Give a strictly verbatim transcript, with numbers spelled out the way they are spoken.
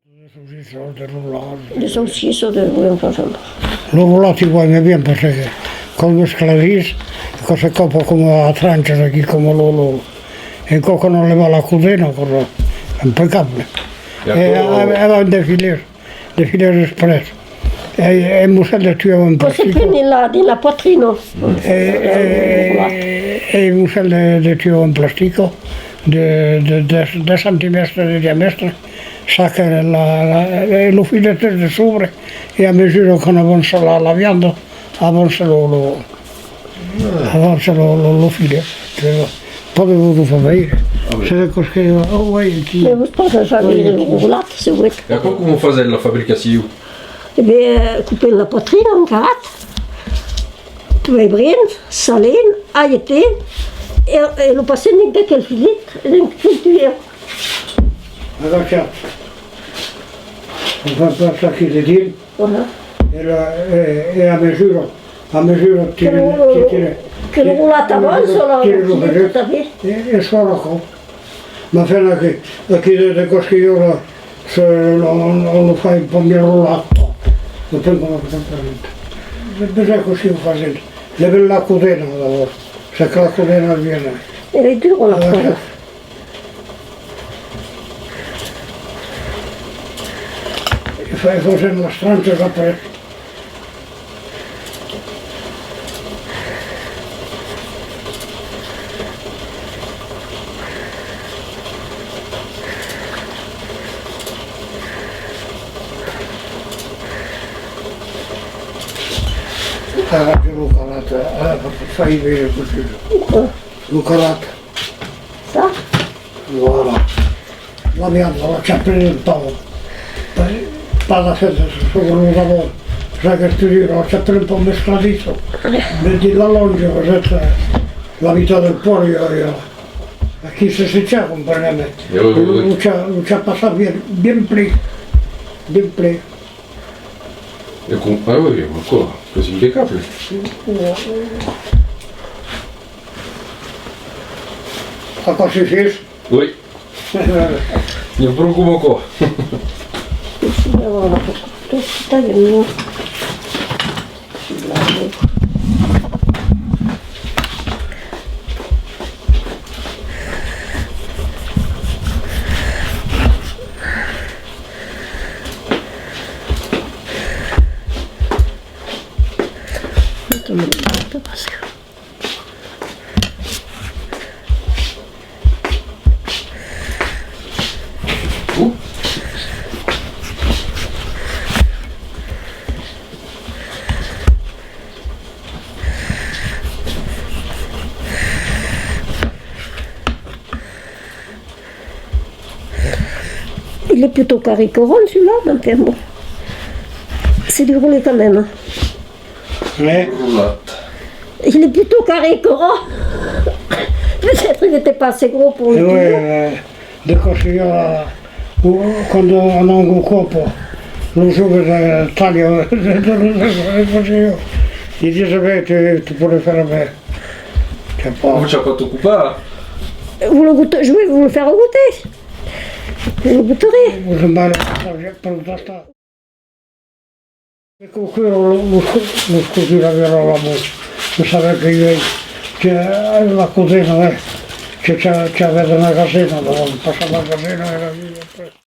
De saucissons, de roulats. De saucissons, de, oui, enfin, ça. Lo roulat, ieu aime bien, parce que quand l'esclarís, quand se còpa coma a tranchas aquí, coma lo, lo, un còp que non leva la codena, aquò's impecable. E aquò, e, e, e de filets, de filets exprès. E, e un mocèl de tuyau en plastica. Quand se pren dins la, dins la poitrina. E, e, e un mocèl de, de tuyau en plastica de, de, de dètz centimètres de diamètre. Saca la, la, e lo filet es de sobre, e a mesura qu'òm avança la, la vianda, avança lo, lo, avança lo, lo, lo filet. Podètz vos o far veire. Ah, oui. Se de còps que, oh, oui, aquí. Mès vos pòdes far veire lo roulat, se volètz. E aquò, coma fasètz la fabricacion? E ben, copem la poitrina en carrat, pebrem, salem, alhetem, e, e lo passem dins aquel filet, dins aquel tuyau. Agachatz. Enfin, passatz aquí dedins. Voilà. E la, e, e a mesura, a mesura, tire, que lo, tire, que lo roulat avança, la, tire lo filet, e, e sòrre aquò. Mès enfin, aquí, aquí de, de còps que i aurà, se, lo, lo, lo fai un pauc mièlh roulat. Depend coma que t'en parles. Depend cossí o fasètz. Levètz la codena, d'abòrd. Se que la codena viene. Elle est dure, la poêle. E fa-, e fasèm las tranchas après. Agacha lo calat, eh, fai veire cossí. Lo calat. Ça? Voilà. La vianda, la chapelem un pauc. Pas, pas de fèt, se, se, lo davant. Ça qu'es dura, la chapelem un pauc mescladissa. Mès dins la lònja, vesètz, eh, la mitat del pòrc, i a, i a. Aquí se, se cha, comprenètz. Oui, oui, oui. Lo, lo cha, lo cha passa bien, bien plen. Bien plen. E com, ah oui, aquò, qu'es impecable. Aquò sufís? Oui. N'i a pro coma aquò. Il est plutôt carré que rond, celui-là, mais enfin, bon. C'est du roulé quand même, hein. Ouais. Il est plutôt carré que rond. Peut-être il n'était pas assez gros pour le tuyau. Ouais, ouais. De còps que i a, quand on, on còpa, los joves, eh, talhan, i disen: «Ben, tu, tu pourrais faire, ben, tu sais pas.» Vos chapatz tot copar? Vous le goûtez, je vais vous le faire goûter. Vous le goûterez. Vos en vau lo partajar per lo tastar. E quauqu'un los, los, los cosirà a la man. Lo sabètz que ieu, que la codena, eh, que cha, cha aver una gasena, davant, passar la gasena e la...